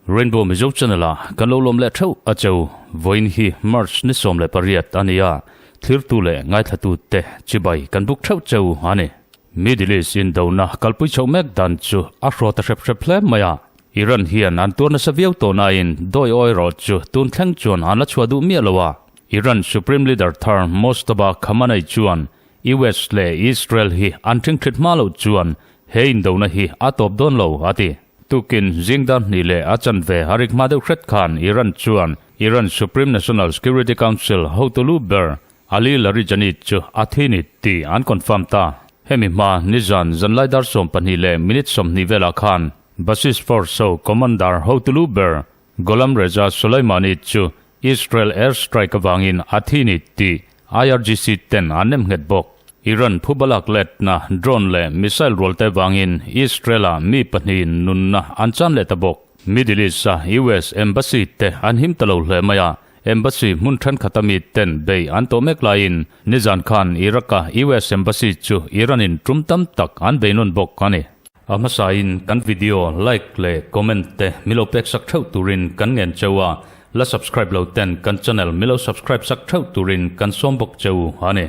Rainbow Mizo Channel ah kan lo lawm leh theuh a cheu. Vawiin hi March ni 18 a ni a, thirtu leh ngaithlatu te chibai kan buk theuh cheu a ni. Middle East indona kalpui chhoh mek dan chu a hraw ta hrep hrep hle mai a, Iran hian an tuar nasa viau tawh nain dawi awi rawh chu tun thleng chuan an la chhuah duh miah lo a. Iran Supreme Leader thar Mojtaba Khamenei chuan US leh Israel hi an ṭhingṭhit hma loh chuan he indona hi a tawp dawn lo a ti. Tukin zingdar hnih leh a chanve a rik hma deuh hret khan Iran chuan Iran Supreme National Security Council hotu lu ber Ali Larijani chu a thi ni tih an confirm ta. Hemi hma nizan zanlai dar 12 leh minute 20 velah khan Basij Force ho commander hotu lu ber Gholam Reza Soleimani chu Israel air strike avangin a thi ni tih IRGC ten an nem nghet bawk. Iran phubalak letna drone leh missile rual te vangin Israel-ah mi pahnihin nunna an chan leh ta bawk. Middle East-a US embassy te an him ta lo hle mai a, embassy hmun thenkhat a mi ten bei an tawh mek laiin nizan khan Iraq-a US embassy chu Iran-in tum tam tak an bei nawn bawk a ni. A hmasain kan video like leh comment te milo pek sak theuh turin kan ngen cheu a, la subscribe lo ten kan channel milo subscribe sak theuh turin kan sawm bawk cheu a ni.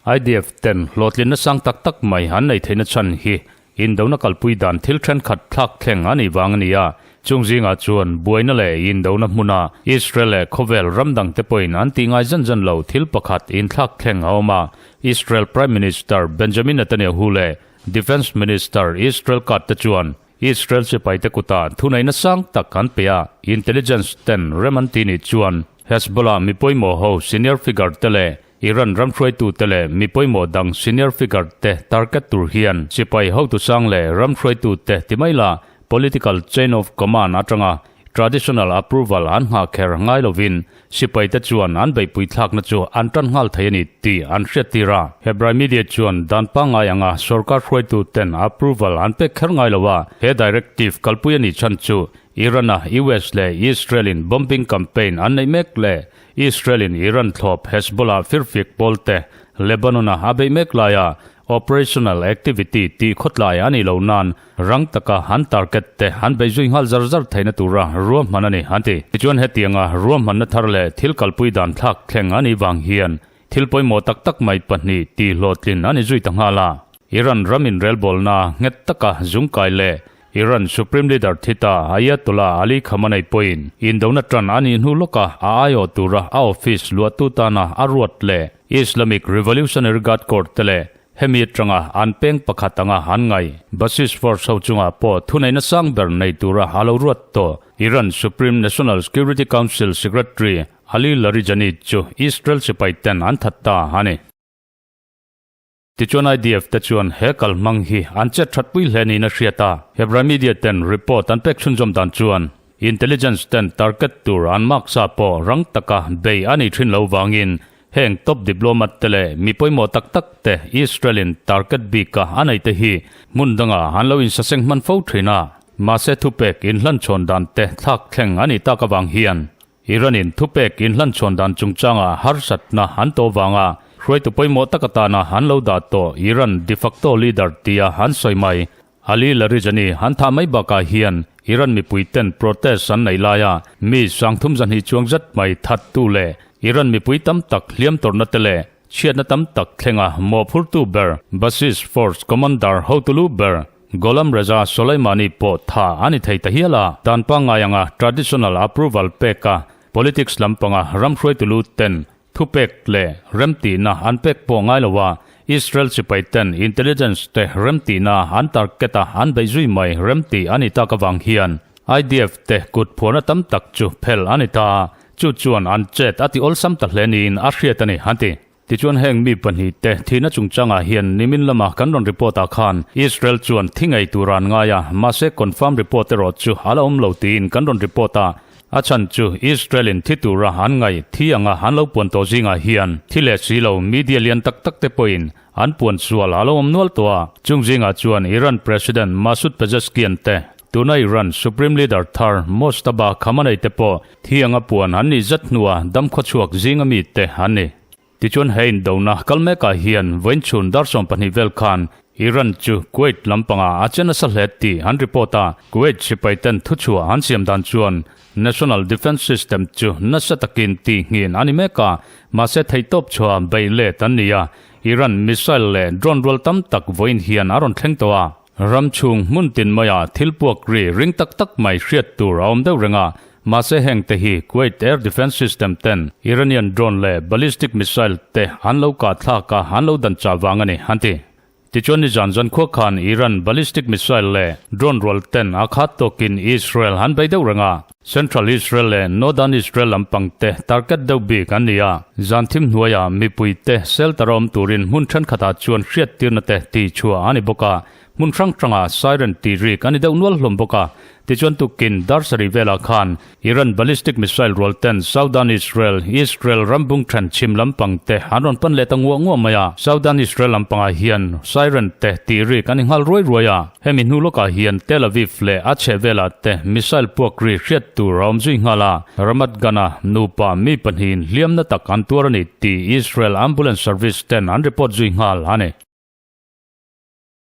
IDF ten hlawhtlinna sang tak tak mai an nei theihna chhan hi indona kalpui dan thil thenkhat thlak thleng a nih vang a ni a, chung zingah chuan buaina leh indona hmuna Israel leh khawvel ram dangte pawhin an tih ngai zan zan lo thil pakhat inthlak thleng a awm a, Israel Prime Minister Benjamin Netanyahu leh Defence Minister Israel Katz te chuan Israel sipaite kutah thuneihna sang tak an pe a, intelligence ten rem an ti nih chuan Hezbollah mi pawimawh ho senior figure te leh Iran ram hruaitu te leh mi pawimawh dang senior figure te target tur hian sipai hotu sang leh ram hruaitu te ti mai la political chain of command atanga Traditional approval an nghah kher ngai lovin sipaite chuan an beihpui thlakna chu an tan nghal thei a ni tih an hriattir a. Hebrai media chuan dan pangngai anga sorkar hruaitu ten approval an pek kher ngai lo a, he directive kalpui a nih chhan chu Iran-a US leh Israel-in bombing campaign an neih mek leh Israel-in Iran thlawp Hezbollah firfiak pawlte Lebanon-a a beih mek laia operational activity tih khawtlai a nih loh nan Rang taka an target te an bei zui nghal zar zar theihna tura ruahman a ni, an ti. Tichuan hetianga ruahmanna thar leh thil kalpui dan thlak thleng a nih vang hian thil pawimawh tak tak mai pahnih tih hlawhtlin a ni zui ta nghal a. Iran ram inrelbawlna nghet taka zungkai leh Iran Supreme Leader thi ta Ayatollah Ali Khamenei pawhin indona tan a nih hnu lawka a aiawh tura a office luahtu tana a ruat leh Islamic Revolutionary Guard Corps te leh Hemi atanga an peng pakhat anga an ngai. Basij Force ho chungah pawh thuneihna sang ber nei tura a lo ruat tawh. Iran Supreme National Security Council Secretary Ali Larijani chu Israel sipai ten an that ta a ni. Tichuan IDF te chuan he kalhmang hi an chet that pui hle niin a hriat a. Hebrai media ten report an pek chhunzawm dan chuan intelligence ten target tur an mark sa pawh rang taka bei a nih thin lo vangin Heng top diplomat te leh mi pawimawh tak tak te Israel in target bik a a nei te hi hmun danga an lo insaseng hman fo thin a, mahse thupek inhlanchhawn dan te thlak thleng a nih tak avang hian Iran in thupek inhlanchhawn dan chungchanga harsatna an tawh vanga hruaitu pawimawh tak atana an lo dah tawh Iran de facto leader tia an sawi mai. Ali Larijani an thah mai bakah hian Iran mipui ten protest an neih laia mi sangthum zahnih chuang zet mai thattu leh Iran mipui tam tak hliam tawrhna te leh chhiatna tam tak thlenga mawhphurtu ber Basij Force Commander hotulu ber Gholam Reza Soleimani pawh tha a ni thei ta hial a. Dan pangngai anga traditional approval peka politics lampanga ram hruaitulu ten Thupek leh remtihna an pek pawh ngai lo a, Israel sipai ten intelligence te remtihna an target a an beih zui mai remtih a ni tak avang hian IDF te kut phuarna tam tak chu phel a ni ta a, chu chuan an chet a ti awlsam ta hle niin a hriat a ni, an ti. Tichuan heng mi pahnih te thihna chungchangah hian nimin lama kan rawn report ah khan Israel chuan thi ngei tur an ngai a, mahse confirm report erawh chu a la awm lo tiin kan rawn report a, A chhan chu Israel in thi tura an ngaih thi anga an lo puan tawh zingah hian thi leh si lo media lian tak tak te pawhin an puan sual a lo awm nual tawh a. Chung zingah chuan Iran President Masoud Pezeshkian te, Tuna Iran Supreme Leader thar Mojtaba Khamenei te pawh thi anga puan an nih zet hnua dam khawchhuak zinga mi te an ni. Tichuan he indona kal mekah hian vawiinchhun dar 12 vel khan Iran chu Kuwait lampangah a che nasa hle tih an report a, Kuwait sipai ten thuchhuah an siam dan chuan National Defence System chu nasa takin tihnghin a ni mek a, mahse theihtawp chhuah beih let an ni a, Iran missile leh drone rual tam tak vawiin hian a rawn thleng tawh a. Ram chhung hmun tin maiah thil puak ri ring tak tak mai hriat tur a awm deuh reng a, mahse heng te hi Kuwait Air Defence System ten Iranian drone leh ballistic missile te an lo kah thlak a, an lo dan chah vang a ni, an ti. Tichuan nizan zankhua khan Iran ballistic missile leh drone rual ten a khat tawkin Israel an bei deuh reng a, Central Israel leh Northern Israel lampang te target deuh bik an ni a, zan thim hnuaiah mipui te shelter a awm turin hmun thenkhatah chuan hriattirna te tihchhuah a ni bawk a, hmun hrang hrangah siren tih rik a ni deuh nual hlawm bawk a. Tichuan tukin dar sarih velah khan Iran ballistic missile rual ten Southern Israel, Israel ram bung then chhim lampang te an rawn pan leh ta nguah nguah mai a, Southern Israel lampangah hian siren te tih rik a ni nghal ruai ruai a. Hemi hnu lawkah hian Tel Aviv leh a chhehvelah te missile puak ri hriat tur a awm zui nghal a, Ramat Gan-a nupa mi pahnihin hliamna tak an tuar a ni tih Israel Ambulance Service ten an report zui nghal a ni.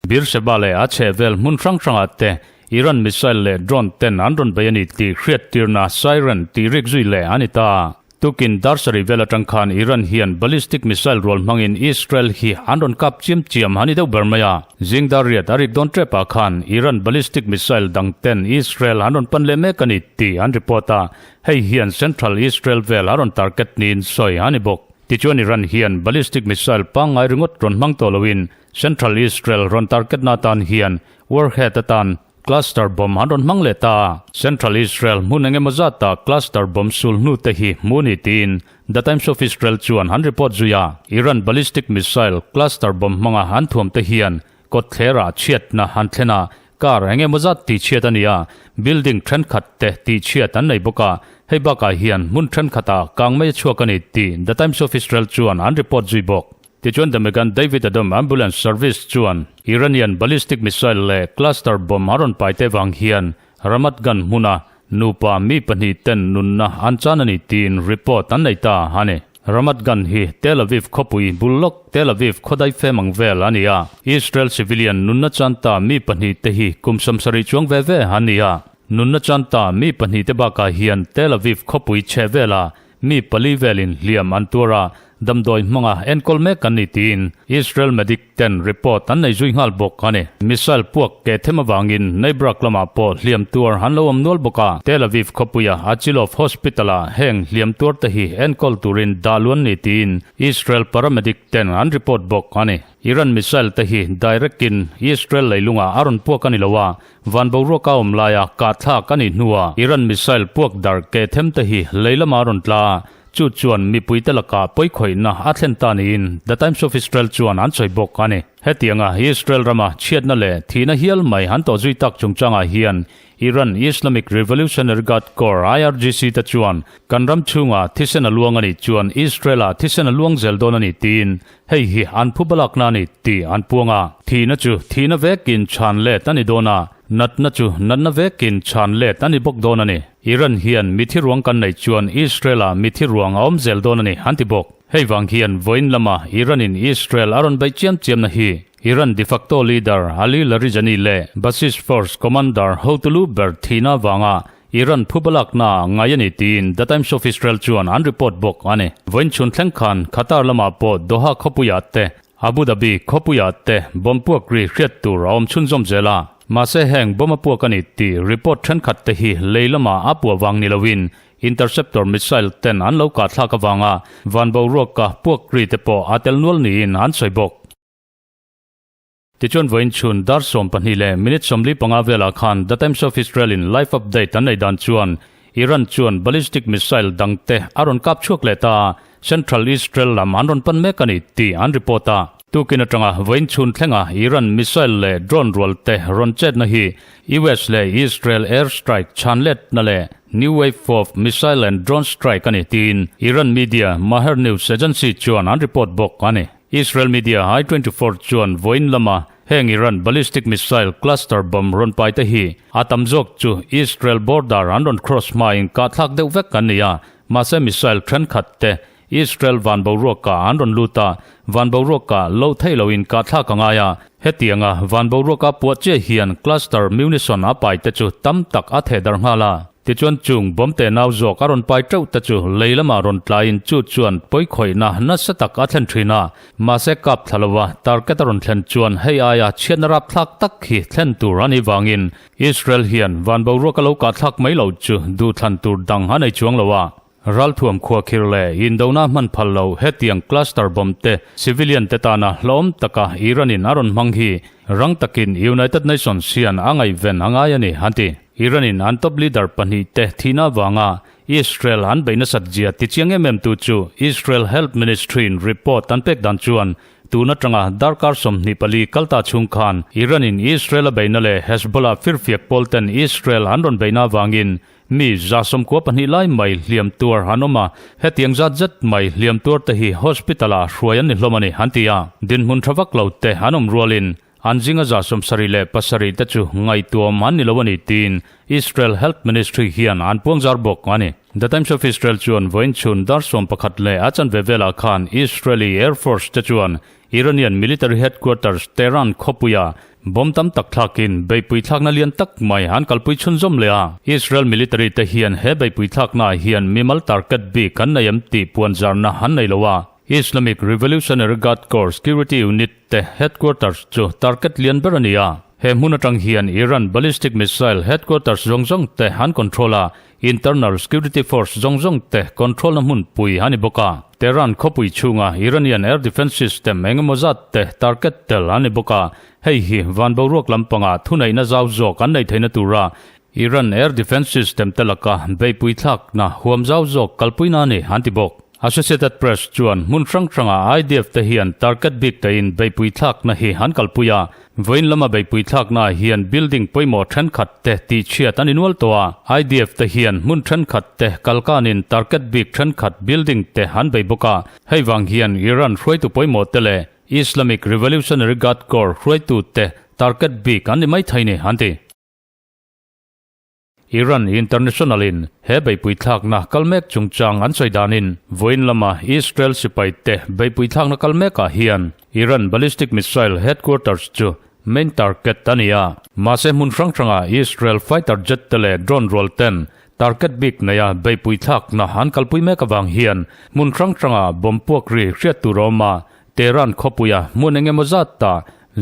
Beersheba leh a chhehvel hmun hrang hrangah te Iran missile leh drone ten an rawn bei a ni tih hriattirna siren tih rik zui leh a ni ta. Tukin dar sarih vel atang khan Iran hian ballistic missile rual hmangin Israel hi an rawn kap chiam chiam a ni deuh ber mai a. Zing dar riat a rik dawn tep ah khan Iran ballistic missile dang ten Israel an rawn pan leh mek a ni tih an report a, hei hian central Israel vel a rawn target niin sawi a ni bawk. Tichuan Iran hian ballistic missile pangngai ringawt rawn hmang tawh loin central Israel rawn target na atan hian warhead atan Cluster bomb an rawn hmang leh ta a. Central Israel hmun eng emaw zata cluster bomb sul hnu te hi hmu ni tiin The Times of Israel chuan an report zui a. Iran ballistic missile cluster bomb hmanga an thuam te hian kawtthlerah chhiatna an thlen a, car eng emaw zat tihchhiat a ni a, building thenkhat te tihchhiat an nei bawk a, hei bakah hian hmun thenkhatah kangmei a chhuak a ni tih The Times of Israel chuan an report zui bawk. Tichuan The Megan David Adom Ambulance Service chuan Iranian ballistic missile leh cluster bomb a rawn pai te vang hian Ramat Gan hmuna nupa mi pahnih ten nunna an chan a ni tiin report an nei ta a ni. Ramat Gan hi Tel Aviv khawpui bul lawk Tel Aviv khawdai fem ang vel a ni a. Israel civilian nunna chan ta mi pahnih te hi kum 70 chuang ve ve an ni a. Nunna chan ta mi pahnih te bakah hian Tel Aviv khawpui chhe vela Mi pali velin hliam an tuar a, damdawi hmanga enkawl mek an ni tiin Israel medic ten report an nei zui nghal bawk a ni. Missile puak ke them avangin Neibrak lamah pawh hliam tuar an lo awm nual bawk a, Tel Aviv khawpuia Achilov Hospital-ah heng hliam tuar te hi enkawl turin dah luan ni tiin Israel paramedic ten an report bawk a ni. Iran missile te hi direct in Israel leilungah a rawn puak a ni lo a, Van boruak a awm laia kahthlak a nih hnuah Iran missile puak darh keh them te hi lei lamah a rawn tla a, chu chuan mipuite lakah pawikhawihna a thlen ta niin The Times of Israel chuan an sawi bawk a ni. Hetianga Israel rama chhiatna leh thihna hial mai an tawh zui tak chungchangah hian Iran Islamic Revolutionary Guard Corps, IRGC, te chuan kan ram chhungah thisen a luang a nih chuan Israel-ah thisen a luang zel dawn a ni tiin Hei hi an phu balakna a ni tih an puang a. Thihna chu thihna vekin chhan let a ni dawn a, natna chu natna vekin chhan let a ni bawk dawn a ni. Iran hian mithi ruang kan neih chuan Israel-ah mithi ruang a awm zel dawn a ni, an ti bawk. Hei vang hian vawiin lama Iran-in Israel a rawn beih chiam chiamna hi Iran de facto leader Ali Larijani leh Basij Force commander hotulu ber thihna vanga Iran phu balakna ngai a ni tiin The Times of Israel chuan an report bawk a ni. Vawiin chhun thleng khan Qatar lamah pawh Doha khawpuiah te, Abu Dhabi khawpuiah te bomb puak ri hriat tur a awm chhunzawm zel a. Mahse heng bomb a puak a ni tih report thenkhat te hi lei lamah a puah vang ni loin interceptor missile ten an lo kahthlak avanga van boruaka puak ri te pawh a tel nual niin an sawi bawk. Tichuan vawiin chhun dar 12 leh minute 45 velah khan The Times of Israel in live update an nei dan chuan Iran chuan ballistic missile dangte a rawn kap chhuak leh ta a, Central Israel lam an rawn pan mek a ni tih an report a. Tukin atanga vawiin chhun thlenga Iran missile leh drone rual te rawn chetna hi US leh Israel air strike chhan letna leh new wave of missile and drone strike a ni tiin Iran media Maher News Agency chuan an report bawk a ni. Israel media I 24 chuan vawiin lama. Heng Iran ballistic missile cluster bomb rawn pai te hi a tam zawk chu Israel border an rawn cross hmain kahthlak deuh vek an ni a, mahse missile thenkhat te Israel van boruaka an rawn lut a, van boruaka loh theih loin kahthlak a ngai a, hetianga van boruaka puah chiah hian cluster munition a pai te chu tam tak a theh darh nghal a. Tichuan chung bomb te nau zawk a rawn pai teuh te chu lei lamah rawn tlaiin chu chuan pawikhawihna nasa tak a thlen thin a, mahse kap thla lova target a rawn thlen chuan hei aia chhiatna rapthlak tak hi thlen tur a nih vangin Israel hian van boruak a lo kahthlak mai loh chu duhthlan tur dang a nei chuang lo a. Ralthuam khuakhir leh indona hman phal lo hetiang cluster bomb te civilian te tana hlawm taka Iran in a rawn hmang hi rang takin United Nations hian a ngaihven a ngai a ni, an ti. Iran in an top leader pahnih te thihna avanga Israel an beih nasat zia tichiang em em tu chu Israel Health Ministry in report an pek dan chuan tun atanga darkar 24 kal ta chhung khan Iran in Israel a beihna leh Hezbollah firfiak pawl ten Israel an rawn beihna avangin Mi 12 lai mai hliam tuar an awm a, hetiang zat zet mai hliam tuar te hi hospital ah hruai an ni hlawm a ni, an ti a. Dinhmun tha vak lo te an awm rualin an zinga 77 te chu ngaihtuam an ni lo a ni tiin Israel Health Ministry hian an puangzar bawk a ni. The Times of Israel chuan vawiin chhun dar 11 leh a chanve velah khan Israeli Air Force te chuan Iranian military headquarters Tehran khawpuia bomb tam tak thlakin beihpui thlakna lian tak mai an kalpui chhunzawm leh a. Israel military te hian he beihpui thlaknaah hian mimal target bik an nei em tih puanzarna an nei lo a. Islamic Revolutionary Guard Corps Security Unit te headquarters chu target lian ber a ni a. He hmun atang hian Iran ballistic missile headquarters zawng zawng te an control a, Internal Security Force zawng zawng te control na hmunpui a ni bawk a. Tehran khawpui chhunga Iranian air defence system eng emaw zat te target tel a ni bawk a. Hei hi van boruak lampangah thuneihna zau zawk an neih theihna tura Iran air defence system te laka beihpui thlakna huam zau zawk kalpuina a ni an ti bawk. Associated Press chuan hmun hrang hrangah IDF te hian target bik tein beihpui thlakna hi an kalpui a. Vawiin lama beihpui thlaknaah hian building pawimawh thenkhat te tihchhiat an innual tawh a, IDF te hian hmun thenkhat te kalkanin target bik thenkhat building te an bei bawk a, hei vang hian Iran hruaitu pawimawh te leh Islamic Revolutionary Guard Corps hruaitu te target bik an ni maithei ni an ti. Iran International in he beihpui thlakna kal mek chungchang an sawi danin vawiin lama Israel sipai te beihpui thlakna kal mekah hian Iran ballistic missile headquarters chu main target a ni a. Mahse hmun hrang hrangah Israel fighter jet te leh drone rual ten target bik neia beihpui thlakna an kalpui mek avang hian hmun hrang hrangah bomb puak ri hriat tur a awm a, Tehran khawpuia hmun eng emaw zat ta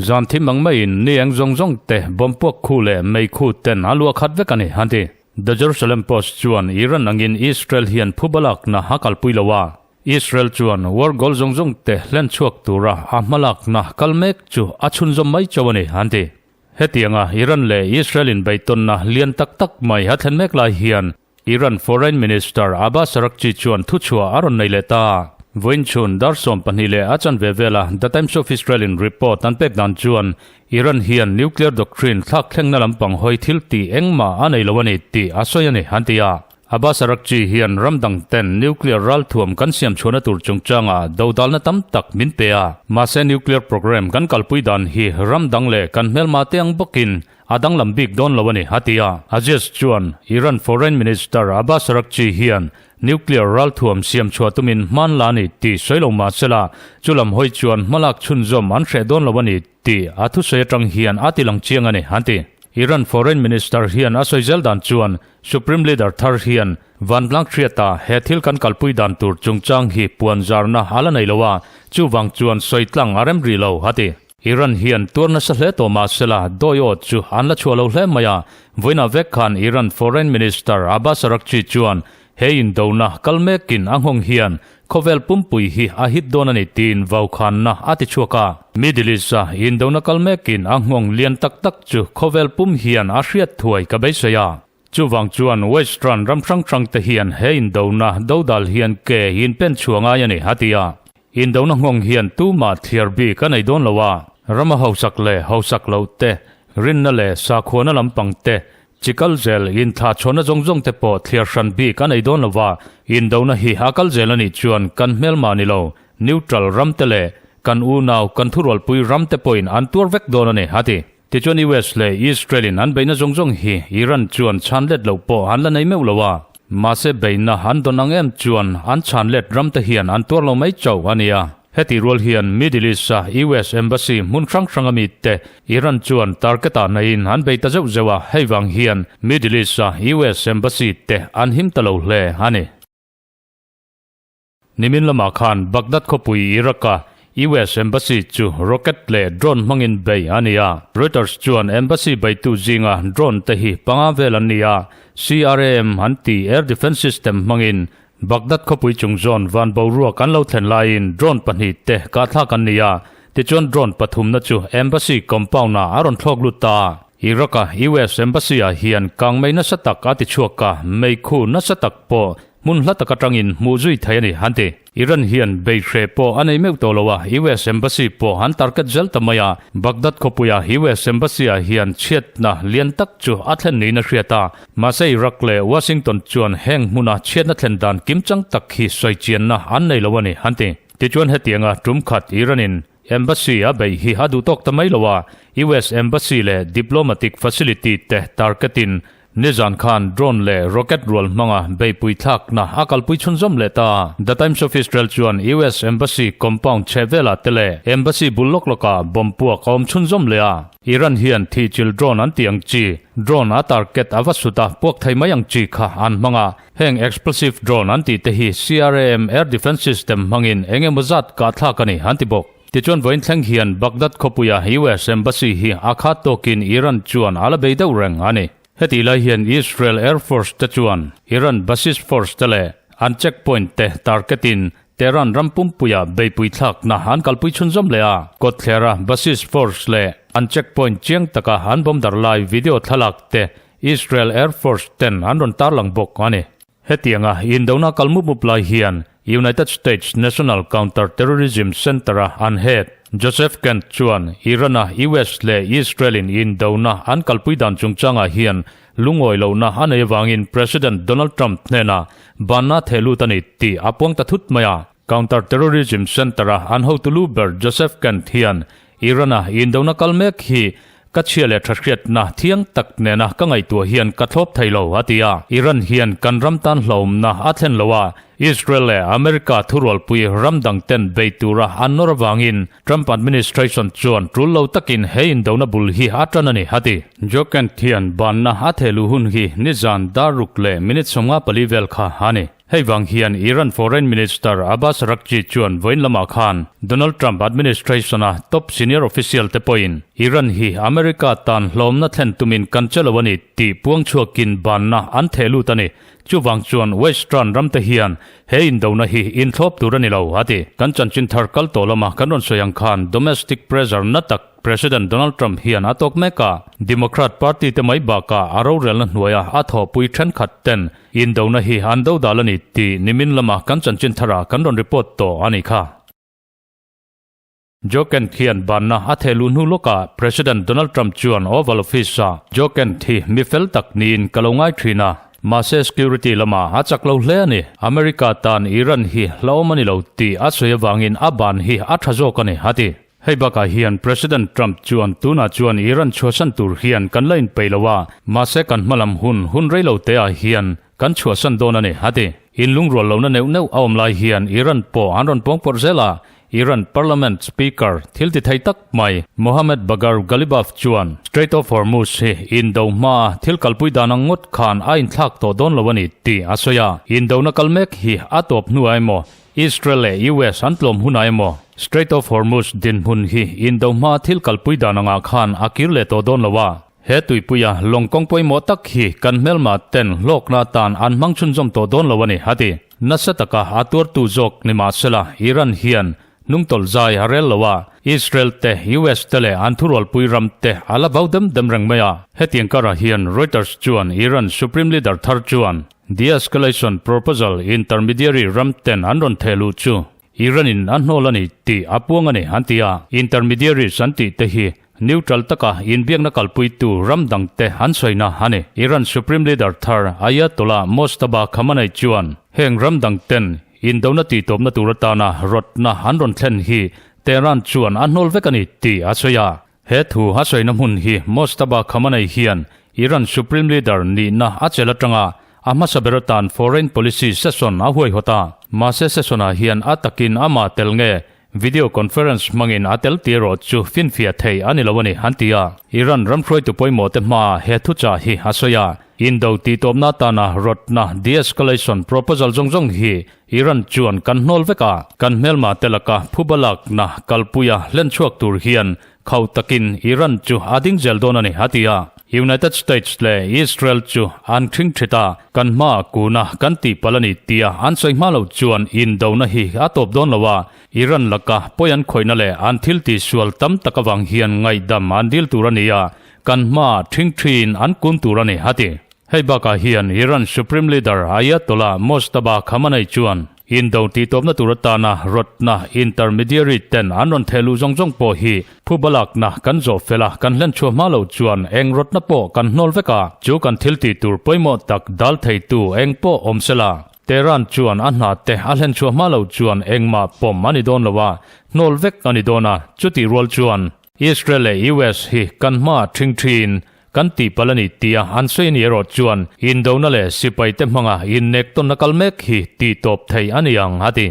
zan thim ang maiin ni eng zawng zawng te bomb puak khu leh mei khu ten a luah khat vek a ni, an ti. The Jerusalem Post chuan Iran angin Israel hian phubalakna a kalpui lo a, Israel chuan war goal zawng zawng te hlen chhuak tura a hmalakna kal mek chu a chhunzawm mai chauh a ni, an ti. Hetianga Iran leh Israel inbeihtawnna lian tak tak mai a thlen mek lai hian Iran Foreign Minister Abbas Araghchi chuan thuchhuah a rawn nei leh ta. Vawiin chhun dar 12 leh a chanve vela The Times of Israel in report an pek dan chuan Iran hian nuclear doctrine thlak thlengna lampang hawi thil tih engmah a nei lo a ni tih a sawi a ni, an ti a. Abbas Araghchi hian ram dang ten nuclear ralthuam kan siam chhuahna tur chungchangah dodalna tam tak min pe a. Mahse nuclear program kan kalpui dan hi ram dang leh kan hmelma te ang bawkin A danglam bik dawn lo a ni, a ti a. Aziz chuan Iran Foreign Minister Abbas Araghchi hian nuclear ralthuam siam chhuah tumin hman la a ni tih sawi lo mah sela, chu lam hawi chuan hmalak chhunzawm an hreh dawn lo a ni tih a thusawi atang hian a ti lang chiang a ni, an ti. Iran Foreign Minister hian a sawi zel dan chuan Supreme Leader thar hian Vantlang hriata he thil kan kalpui dan tur chungchang hi puan zarna a la nei lo a, chuvang chuan sawi tlang a rem rih lo, a ti. Iran hian tuar nasa hle tawh mah sela dawi awt chu an la chhuah lo hle mai a, vawiinah vek khan Iran Foreign Minister Abbas Araghchi chuan he indona kal mekin a nghawng hian khawvel pumpui hi a hit dawn a ni tiin vaukhanna a ti chhuak a. Middle East-a indona kal mekin a nghawng lian tak tak chu khawvel pum hian a hriat thuai ka beisei a. Chuvang chuan Western ram hrang hrang te hian he indona dodal hian ke in pen chhuah ngai a ni, a ti a. Indona nghawng hian tumah thliar bik a nei dawn lo a, rama hausak leh hausak loh te, rinna leh sakhuana lampang te, chi kal zel inthlah chhuahna zawng zawng te pawh thliar hran bik a nei dawn lo a, indona hi a kal zel a nih chuan kan hmelmah ni lo, neutral ram te leh. kan unau, kan thurualpui ram te pawhin an tuar vek dawn a ni, a ti. Tichuan US leh Israel in an beihna zawng zawng hi Iran chuan chhan let loh pawh an la nei meuh lo a. Mahse beihna an dawn ang em chuan an chhan let ram te hian an tuar lo mai chauh a nia. Hetih rual hian Middle East a US Embassy hmun hrang hrang a mi te Iran chuan target ah naiin an bei ta zeuh zeuh a, hei vang hian Middle East a US Embassy te an him ta lo hle a ni. Nimin lamah khan Baghdad khawpui Iraq-a US Embassy chu rocket leh drone hmangin bei a ni a. Reuters chuan embassy beitu zinga drone te hi panga vel an ni a, CRAM an ti air defence system hmangin Baghdad khawpui chung zawn van boruak an lo thlen laiin drone pahnih te kahthlak an ni a, tichuan drone pathumna chu embassy compound-ah a rawn thlawk lut ta a. Iraq-a US Embassy-ah hian kangmei nasa tak a ti chhuak a, meikhu nasa tak pawh Hmun hla tak atangin hmuh zui thei a ni, an ti. Iran hian bei hreh pawh a nei meuh tawh lo a, US Embassy pawh an target zel ta mai a. Baghdad khawpuia US Embassy-ah hian chhiatna lian tak chu a thlen niin a hriat a. Mahse Iraq leh Washington chuan heng hmuna chhiatna thlen dan kimchang tak hi sawi chianna an nei lo a ni, an ti. Tichuan hetianga tum khat Iran-in Embassy a beih hi a duh tawk ta mai lo a, US Embassy leh diplomatic facility te target-in Nizan khan drone leh rocket rual hmanga beihpui thlakna a kalpui chhunzawm leh ta. The Times of Israel chuan US Embassy compound chhe velah te leh Embassy bul lawk lawkah bomb puak a awm chhunzawm leh a. Iran hian thihchilh drone an tih ang chi, drone a target a va sut a puak thei mai ang chi kha an hmang a. Heng explosive drone an tih te hi CRAM air defence system hmangin eng emaw zat kahthlak a ni an ti bawk. Tichuan vawiin thleng hian Baghdad khawpuia US Embassy hi a khat tawkin Iran chuan a la bei deuh reng a ni. Hetih lai hian Israel Air Force te chuan Iran Basis Force te leh an checkpoint te target-in Tehran ram pumpuia beipui thlakna an kalpui chhunzawm leh a. Kawtthlera Basis Force leh an checkpoint chiang taka an bomb dar lai video thlalak te Israel Air Force ten an rawn tarlang bawk a ni. Hetianga indona kal mup mup lai hian United States National Counter-Terrorism Center-a an head Joseph Kent chuan Iran-a US leh Israel-in indona an kalpui dan chungchangah hian lungawi lohna a nei avangin President Donald Trump hnenah banna theh lut a ni tih a puang ta thut mai a. Counter-Terrorism Center-a an hotu lu ber Joseph Kent hian Iran-a indona kal mek hi ka chhia leh tha hriatna thiang tak nena ka ngaihtuah hian ka thlawp thei lo, a ti a. Iran hian kan ram tan hlauhawmna a thlen lo a, Israel leh America thurualpui ram dang ten bei tura an nawr avangin Trump administration chuan tul lo takin he indona bul hi a tan a ni, a ti. Joe Kent hian banna a thehluh hun hi nizan dar ruk leh minute 54 vel kha a ni. Hei vang hian Iran Foreign Minister Abbas Araghchi chuan vawiin lamah khan Donald Trump administration-a top senior official te pawhin Iran hi America tan hlawmna thlen tumin kan che lo a ni tih puang chhuakin banna an theh lut a ni. Chuvang chuan Western ram te hian he indona hi inthlawp tur a ni lo, a ti. Kan chanchin thar kal tawh lama kan rawn sawi ang khan domestic pressure na tak President Donald Trump hian a tawk mek a, Democrat party te mai bakah a rorelna hnuaia a thawhpui thenkhat ten Indona hi an do dal a ni tih nimin lama kan chanchin tharah kan rawn report tawh a nih kha. Joe Kent hian banna a theh luh hnu lawkah President Donald Trump chuan Oval Office-ah Joe Kent hi mi fel tak niin ka lo ngai thin a, mahse security lamah a chak lo hle a ni. America tan Iran hi hlauhawm a ni lo tih a sawi avangin a ban hi a tha zawk a ni, a ti. Hei bakah hian President Trump chuan tunah chuan Iran chhuahsan tur hian kan la inpeih lo a, mahse kan hmalam hun hun rei lo te ah hian kan chhuahsan dawn a ni, a ti. Inlungrual lohna neuh neuh a awm lai hian Iran pawh an rawn pawng pawrh zel a, Iran Parliament Speaker thil ti thei tak mai Mohammad Bagher Ghalibaf chuan Strait of Hormuz hi indo hmaa thil kalpui dan ang ngawt khan a inthlak tawh dawn lo a ni tih a sawi a, indona kal mek hi a tawp hnuah emaw Israel leh US an tlawm hunah emaw Strait of Hormuz dinhmun hi indo hma thil kalpui dan angah khan a kir leh tawh dawn lo a, he tuipuia lawng kawng pawimawh tak hi kan hmelma ten hlawkna atan an hmang chhunzawm tawh dawn lo a ni, a ti. Nasa taka a tuartu zawk ni mahsela Iran hian hnungtawlh zai a rel lo a, Israel te, US te leh an thurualpui ram te a la vau dem dem reng mai a. Hetiang karah hian Reuters chuan Iran Supreme Leader thar chuan De-escalation proposal intermediary ram ten an rawn theh luh chu Iran in a hnawl a ni tih a puang a ni an ti a. Intermediaries an tih te hi neutral taka inbiakna kalpuitu ram dang te an sawina a ni. Iran Supreme Leader thar Ayatollah Mojtaba Khamenei chuan heng ram dang ten indona tihtawpna tur atana rawtna an rawn thlen hi Tehran chuan a hnawl vek a ni tih a sawi a. He thu a sawina hmun hi Mojtaba Khamenei hian Iran Supreme Leader nihna a chelh atanga a hmasa ber atan foreign policy session a huaihawt a. Mahse session-ah hian a takin amah tel nge Video conference hmangin a tel tih erawh chu finfiah theih a ni lo a ni, an ti a. Iran ram hruaitu pawimawh te hmaah he thuchah hi a sawi a. Indo tihtawpna atana rawtna, de-escalation, proposal zawng zawng hi Iran chuan kan hnawl vek a. Kan hmelma te laka phuba lakna kalpuia hlen chhuak tur hian khauh takin Iran chu a ding zel dawn a ni, a ti a. United States leh Israel chu an thing thit a, kan hma kuna kan tih palh a ni tia an sawi hma lo chuan indona hi a tawp dawn lo a, Iran laka pawi an khawihna leh an thil tihsual tam tak avang hian ngaihdam an dil tur a ni a, kan hma thing thin an kun tur a ni, a ti. Hei bakah hian Iran Supreme Leader Ayatollah Mojtaba Khamenei chuan Indo tihtawpna tur atana rawtna intermediary ten an rawn theh luh zawng zawng pawh hi phubalakna kan zawh fel a, kan hlen chhuah hma lo chuan eng rawtna pawh kan hnawl vek a, chu kan thil tih tur pawimawh tak dal theitu eng pawh awm sela. Tehran chuan a hna te a hlen chhuah hma lo chuan engmah pawm a ni dawn lo a, hnawl vek a ni dawn a, chutih rual chuan Israel leh US hi kan hmaah ṭhing ṭhin Kan tihpalh a ni tia an sawi a ni erawh chuan indona leh sipai te hmanga innek tawnna kal mek hi tihtawp thei a ni ang, a ti.